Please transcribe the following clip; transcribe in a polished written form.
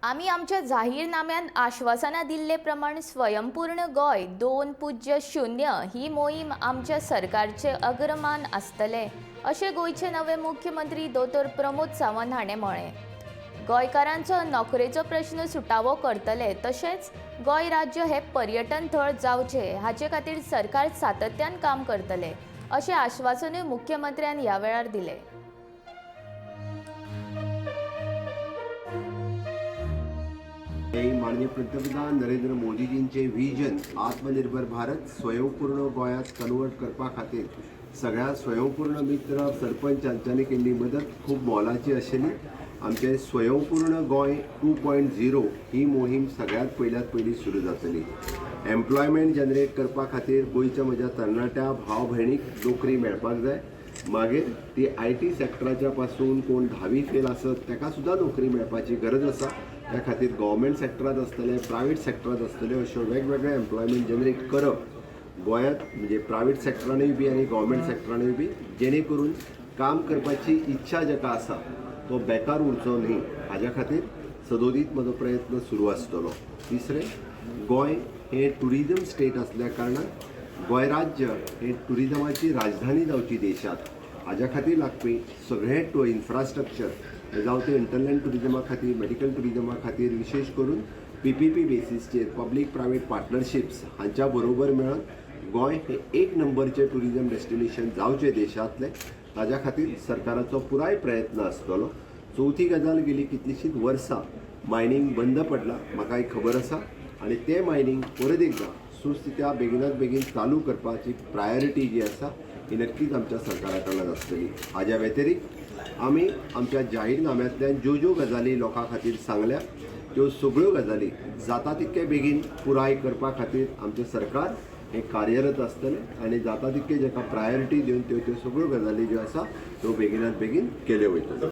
आमी आमच्या जाहीरनाम्यांत आश्वासनां दिल्ले प्रमाण स्वयंपूर्ण गोंय 2.0 ही मोहीम आमच्या सरकारचे अग्रमान आसतले, अशें गोंयचे नवे मुख्यमंत्री दोतोर प्रमोद सावंत हाणें म्हळें. गोंयकारांचो नोकरेचो प्रश्न सुटावो करतले, तशेंच गोंय राज्य हें पर्यटन थळ जावचें हाचे खातीर सरकार सातत्यान काम करतले, अशें आश्वासनूय मुख्यमंत्र्यान ह्या वेळार दिलें. माननीय पंतप्रधान नरेंद्र मोदीजींचे विजन आत्मनिर्भर भारत स्वयंपूर्ण गोंयांत कन्वर्ट करपा खातीर सगळ्या स्वयंपूर्ण मित्र सरपंच हांच्यांनी केल्ली मदत खूब मोलाची आशिल्ली. आमचें स्वयंपूर्ण गोंय 2.0 ही मोहीम सगळ्यांत पयल्यात पयली सुरू जातली. एम्प्लॉयमेंट जनरेट करपा खातीर गोंयच्या म्हज्या तरणाट्या भाव भयणीक नोकरी मेळपाक जाय. मागीर ती IT सेक्टराच्या पासून कोण धावी फेल आसत ताका सुद्दां नोकरी मेळपाची गरज आसा. त्या खातीर गव्हर्मेंट सेक्टरांत आसतले, प्रायवेट सेक्टरांत आसतले, अश्यो वेगवेगळे एम्प्लॉयमेंट जनरेट करप गोंयांत, म्हणजे प्रायवेट सेक्टरानूय बी आनी गव्हर्मेंट सेक्टरानूय बी, जेणे करून काम करपाची इच्छा जाका आसा तो बेकार उरचो न्ही, हाज्या खातीर सदोदीत म्हजो प्रयत्न सुरू आसतलो. तिसरें, गोंय हें ट्युरिजम स्टेट आसल्या कारणान गोंय राज्य हें ट्युरिजमाची राजधानी जावची देशांत, हाज्या खातीर लागपी सगळें टू इन्फ्रास्ट्रक्चर, जावं तें इंटरलँड ट्युरिजमा खातीर, मेडिकल ट्युरिजमा खातीर, विशेश करून पीपीपी बेसीसचेर पब्लीक प्रायवेट पार्टनरशिप्स हांच्या बरोबर मेळून गोंय हें एक नंबरचें ट्युरिजम डेस्टिनेशन जावचें देशांतलें, ताज्या खातीर सरकाराचो पुराय प्रयत्न आसतलो. चवथी गजाल, गेली कितलींशींच वर्सां मायनींग बंद पडलां, म्हाका एक खबर आसा, आनी तें मायनींग परत एकदां सुस्थित्या बेगिनात बेगीन चालू करपाची प्रायोरिटी जी आसा ही नक्कीच आमच्या सरकारा कडल्यान आसतली. हाज्या व्यतिरिक्त आमी आमच्या जाहीरनाम्यांतल्यान ज्यो ज्यो गजाली लोकां खातीर सांगल्या त्यो सगळ्यो गजाली जाता तितके बेगीन पुराय करपा खातीर आमचें सरकार हें कार्यरत आसतलें आनी जाता तितके जाका प्रायोरिटी दिवन त्यो त्यो सगळ्यो गजाली ज्यो आसा त्यो बेगिनात बेगीन केल्यो वयतल्यो.